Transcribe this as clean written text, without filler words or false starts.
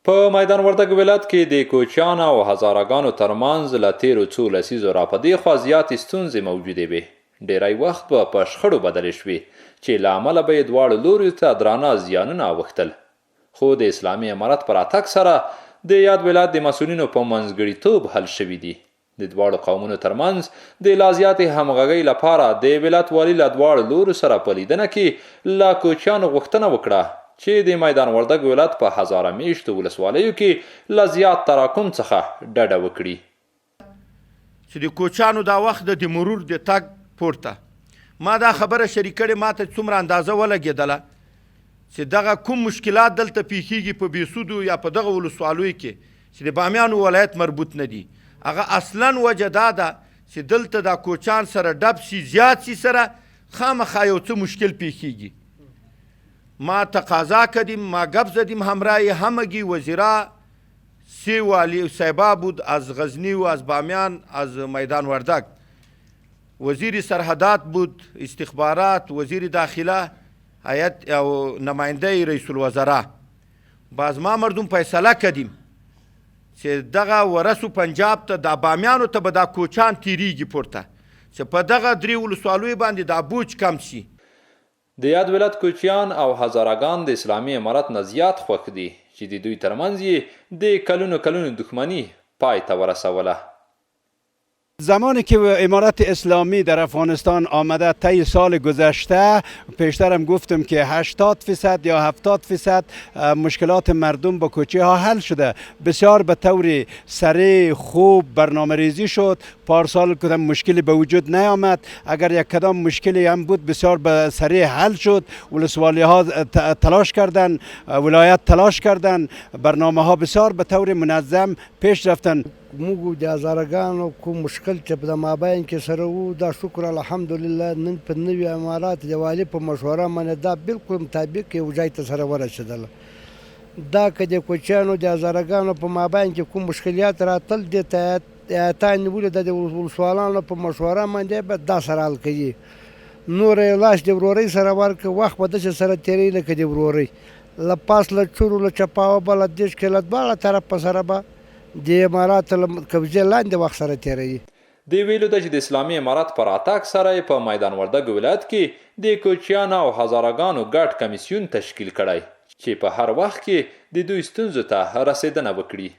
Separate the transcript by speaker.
Speaker 1: په میدان وردګ ولایت کې د کوچیانو او هزاره ګانو ترمنځ له تېرو څو لسیزو راپدېخوا زیاتې ستونزې موجودې وې. ډېری وخت به په شخړو بدلې شوې، چې له امله به یې دواړو لوریو ته درانه زیانونه اوښتل. خو د اسلامي امارت په راتګ سره د یاد ولایت د مسؤلینو په منځګړیتوب حل شوي دي. د دواړو قومونو ترمنځ د لا زیاتې همغږۍ لپاره د ولایت والي له دواړو لورو سره په لیدنه کې له کوچیانو غوښتنه وکړه چې د میدان وردګ ولایت په هزاره میشتو ولسوالیو کې له زیات تراکم څخه ډډه وکړي.
Speaker 2: چې د کوچیانو دا وخت د مرور د تګ پورته ما دا خبره شریک کړې، ماته څومره اندازه ولګېدله چې دغه کوم مشکلات دلته پیښیږي په بیسودو یا په دغه ولسوالیو کې چې د بامیانو ولایت مربوط نه دي، هغه اصلا وجه دا ده چې دلته دا کوچان سره ډب سي، زیات سي، سره خامخا یو څه مشکل پیښیږي. ما تقاضا کردیم، ما گپ زدیم همراه همگی وزیرا سی والی صاحبا بود از غزنی و از بامیان از میدان وردک، وزیر سرحدات بود، استخبارات، وزیر داخله، هیئت او نماینده رئیس الوزرا. باز ما مردم فیصله کردیم چې دغه ورسو پنجاب ته دا بامیانو ته به دا کوچان تیریږي پورته، چې په دغه درې ولسوالیو باندې دا بوج کم شي.
Speaker 1: د یاد ولایت کوچیان او هزاره ګان د اسلامي امارت نه زیات خوښ دي چې د دوی ترمنځ یې د کلونو کلونو دښمني پای ته ورسوله.
Speaker 3: زمانی که امارت اسلامی در افغانستان آمده طی سال گذشته، پیشترم گفتم که 80% یا 70% مشکلات مردم با کوچی ها حل شده. بسیار به طور سریع خوب برنامه ریزی شد. پارسال کدام مشکلی به وجود نیامد. اگر یک کدام مشکلی هم بود بسیار به سریع حل شد. ولسوالی ها تلاش کردن، ولایت تلاش کردن، برنامه ها بسیار به طور منظم پیش رفتن.
Speaker 4: موږ د هزارګانو کوم مشکل چې په مابین کې سره وو، دا شکر الحمدلله نن په نوي امارات د والي په مشوره باندې دا بالکل مطابق یو ځای ته سره ورسېدل. دا که د کوچیانو د هزارګانو په مابین کې کوم مشکلات راتل، دې ته اعطا نیولې د ولسوالانو په مشوره باندې به دا سره حل کوي. نور یې لاس د ورورۍ سره ورکړ، وخت به داسې سره تېروي لکه د ورورۍ له پاس له چورو له چپاوه به له دېرش کې له دواړه طرفه سره به د امارات له قبضې لاندې وخت سره تېروي.
Speaker 1: د ویلو ده چې د اسلامي امارت په راتګ سره یې په میدان وردګو ولایت کې د کوچیانو او هزاره ګانو ګډ کمیسیون تشکیل کړی چې په هر وخت کې د دوی ستونزو ته رسېدنه وکړي.